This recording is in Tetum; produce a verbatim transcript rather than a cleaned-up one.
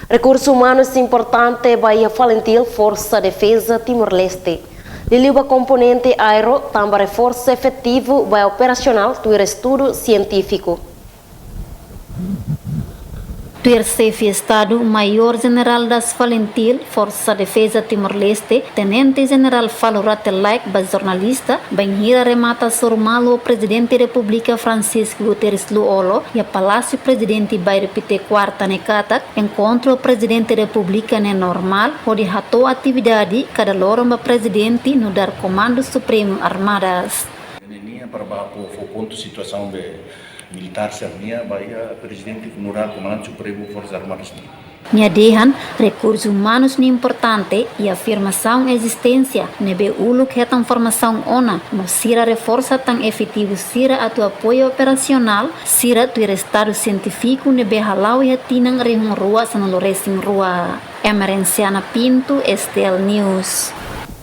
Rekursu umanus importante ba iha Falintil Forsa Defeza Timor-Leste. Liuliu ba komponente aéreu tanba reforsu efetivu ba operasionál tuir estudu sientífiku. Tuir Xefe Estadu Maiór Jenerál das Falintil Forsa Defeza Timor-Leste, Tenente Jenerál Falur Rate Laek ba jornalista, bainhira remata hasoru malu ho Prezidente Repúblika Francisco Guterres Lú-Olo iha Palásiu Prezidente Bairru Pité Kuarta ne'e katak, enkontru Prezidente Repúblika ne'e normál, hodi hato'o atividade kada loron ba Prezidente nu'udar Komandu Supremu Armadas. Ne'e nian para ba fó, fó pontu situasaun be militár sira-nian ba iha Prezidente nu'udar Komandu Supremu Forsas Armadas nian. Nia dehan, rekursu umanus ne'e importante i afirmasaun ezisténsia ne'ebé uluk hetan formasaun ona, no sira reforsa tan efetivu sira atu apoiu operasionál sira tuir estadu sientífiku ne'ebé hala'o iha tinan rihun rua sanulu resin rua. Emerenciana Pinto, S T L News.